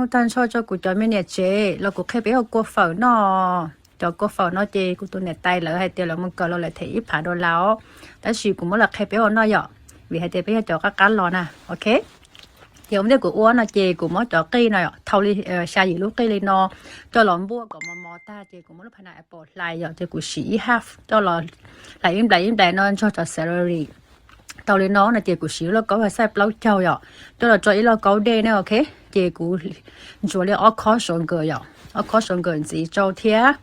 Ua tag nrho rau kuv cov me niam tsev los kuv qhia peb ua kua fawm noj. Cov kua fawm no ces kuv tus niam tais lawv hais tias lawv mus kawm los lawv them ib phav dollar os, tab sis kuv muab los qhia peb ua noj yom, vim hais tias peb yog cov qab qab los na, ok. Ces ua ntej kuv ua no ces kuv muab cov qij no yom, thau li xya yim lub qij li no coj los npuaj kom mos mos tag ces kuv muab lub pineapple hlais yom, ces kuv siv ib half coj los hlais ib nplais ib nplais no nrog cov celery. Tau li no no ces kuv siv lub lauj kaub xaij plaub caug yom, coj los tso ib lauj kaub dej na, ok. Ces kuv ntsuas li ob khob sugar yom, ob khob sugar ntxiv rau thiab.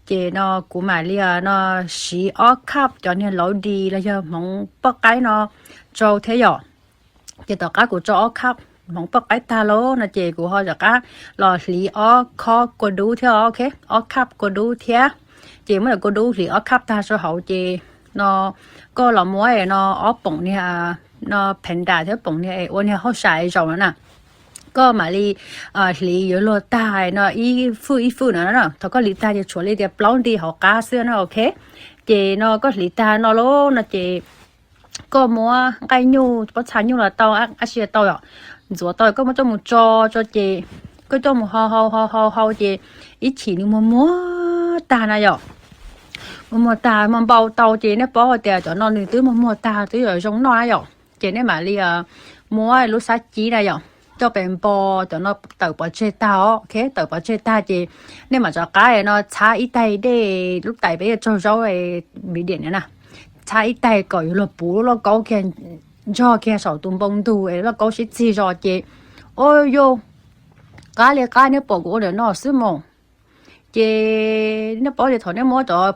Ces no kuv mam li no siv ob cup cov niag lauj dis los yog hmoov poj qaib no rau thiab yom. Ces tom qab kuv tso ob cup hmoov poj qaib tag lauj no ces kuv ho rov qab los hliv ob khob kua dub thiab, ok, ob cup kua dub thiab. Ces muab cov kua dub hliv ob cup tag rau hauv ces no koj los muab no ob poom niag no Panda thiab poom niag ua niag hauj sam zaum no na. Koj mam li hliv yuav luag tag no ib fwj ib fwj no na. Thaum koj hliv tag ces tshuav li tias plaub nti hauv qab xwb na, ok. Ces no koj hliv tag no lauj no ces koj muab nqaij nyuj, pob txha nyuj los tau, ab tsi tau yom, ntxuav tau koj muab coj mus tso tso ces koj coj mus hau hau hau hau hau ces ib chim nws muag muag tag na yom. Muag muag tag, muag npau tau ces nej paub tias cov no nws twb muag muag tag twb yuav zoo noj na yom. Ces nej mam li muab lub xab cib na yom, coj pes npo cov no tawm pov tseg tag os, ok, tawm pov tseg tag ces nej mam rov qab no txhab ib taig dej, lub tais peb yuav tsaug zaub, vim diam na, txhab ib taig kom yuav luag puv lub lauj kaub kiag, nrog kiag saum tus npoo ntug es lauj kaub sib txig zos ces, o yog, qab li qab, nej pom kuv ua ntawm no xwb mog. Ces nej paub tias thaum nej muab cov